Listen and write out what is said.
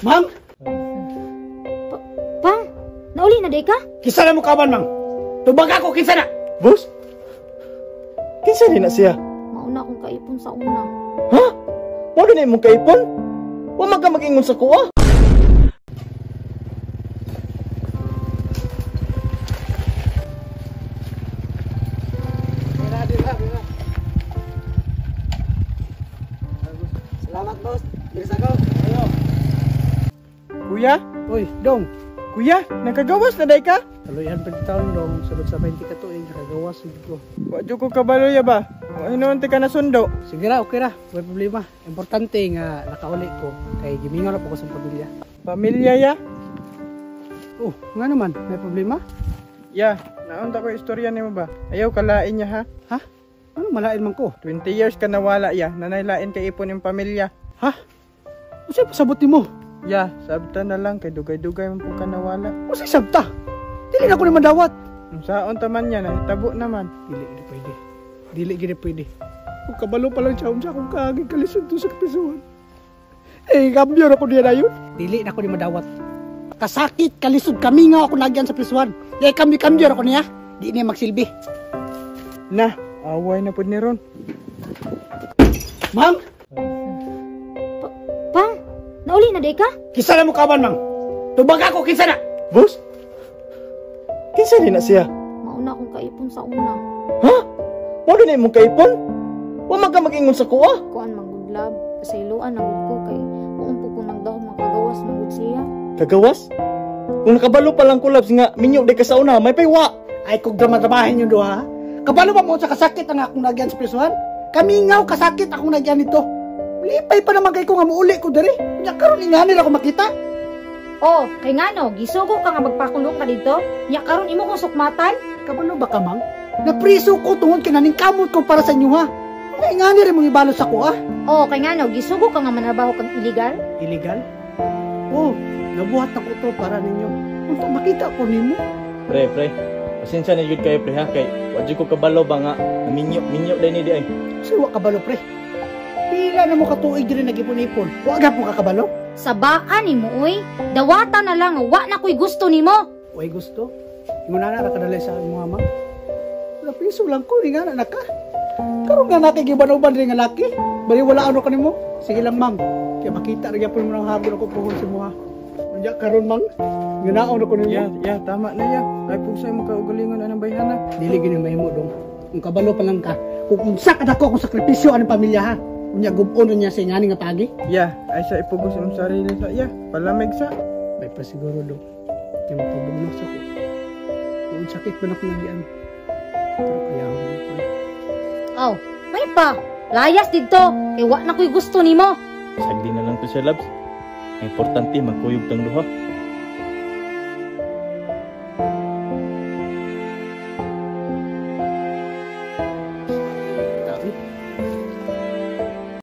Ma'am, Pang, nauli na day ka? Kinsa na mo kaban, ma'am? Tubag ako, kinsa na? Boss? Kinsa ni na siya? Mauna akong kaipon sa una. Ha? Mao na imong kaipon? Wa man ka mag-ingon sa kuha. Salamat, boss. Bilis ako. Kuya? Uy, dong. Kuya, nakagawas na day ka? Tuloy-han pa taon, dong. Sulod sa 20 ka tuig, nakagawas ko. Wa jud ko kabalo ya ba? Wa hinuon ka na sundo. Sige ra, okay ra. Way problema. Importante nga nakauli ko kay gimingaw na po ko sa pamilya. Pamilya ya? Oh, nga naman, may problema? Ya, naunta ko istorya nimo ba? Ayaw kalain niya ha. Ha? Ano malain man ko? 20 years ka nawala ya, nanaylain kay ipon yung pamilya. Ha? Unsay pasabot nimo? Ya, sabta na lang kay dugay-dugay man po ka nawala. Unsay sabta? Dili na ko ni madawat. Unsaon ta man niya, nahitabo naman. Dili gid pwede. Dili gid pwede. Kung kabalo pa lang siya, unsa akong kaaging kalisod to sa kapisuhan. Eh, kambyo na ko niya na yun. Dili na ko ni madawat. Kasakit, kalisod, kami nga ako nagyan sa prisuhan. Eh, kambyo-kambyo na ko niya. Di niya magsilbi. Na, away na pud ni ron. Ma'am, Pang, nauli na day ka? kinsa na mo kaban, ma'am? Tubag ako, kinsa na? Boss? Kinsa ni na siya? Mauna akong kaipon sa una. Ha? Mao na imong kaipon? Wa man ka mag-ingon sa kuha. Kuan man good love, kasayloan na gud ko kay muong po ko nagdahom makagawas man gud siya. Kagawas? Kung nakabalo pa lang ko labs nga minyo di ka sa una, may paywa. Ay, kung drama-dramahin yung duha, ha? Kabalo ba mo sa kasakit ang akong nagyan sa prisuhan? Kamingaw kasakit akong nagyan nito. Lipay pa naman kay ko nga muuli ko diri. Nya karon ingani ra ko makita. Oh, kay ngano, gisugo ka nga magpakulong ka dito? Nya karon imo kong sukmatan? Kabalo ba ka, mang? Napriso ko tungod kay naning kamot ko para sa inyo, ha? Nga ingani rin mong ibalo sa ko, ha? Oh, kay ngano, gisugo ka nga manrabaho kag illegal? Illegal? Oh, nabuhat na ko to para ninyo. Unta makita ko nimo. Pre, pre. Pasensya na jud kayo pre ha kay wa jud ko kabalo ba nga minyo minyo day ni di ay. Siwa kabalo, pre. Pila na mo katuig diri nagipon-ipon. Wa gyapon ka kabalo? Sabaan nimo oy. Dawata na lang nga wa na ko'y gusto nimo. Way gusto. Imo na na kadalay sa imo ama. Napriso lang ko ni nga na ka. Karon nga nakigiban-uban rin nga laki. Bali wala ano kanimo. Sige lang, ma'am. Kaya makita ra gyapon mo nang habol ako puhon sa imuha. Unya karon, mang. Ganaon ako ninyo. Ya, ya tama na ya. Ay pugsa mo ka ugalingon anang bayhana. Dili gini mahimo dong. Kung kabalo pa lang ka, kung unsa ka dako akong sakripisyo anang pamilya ha. Unya gub-on na niya sa ingani nga pagi. Ya, ay sa ipugos imong sarili sa ya. Palamig sa. May pa siguro dong. Kaya mapabugnos ako. Kung sakit man ako nagyan. Pero kaya ako ko. Oh, may pa. Layas didto kay wa na ko'y gusto nimo. Sagdi na lang to siya labs. Ang importante magkuyog tang duha.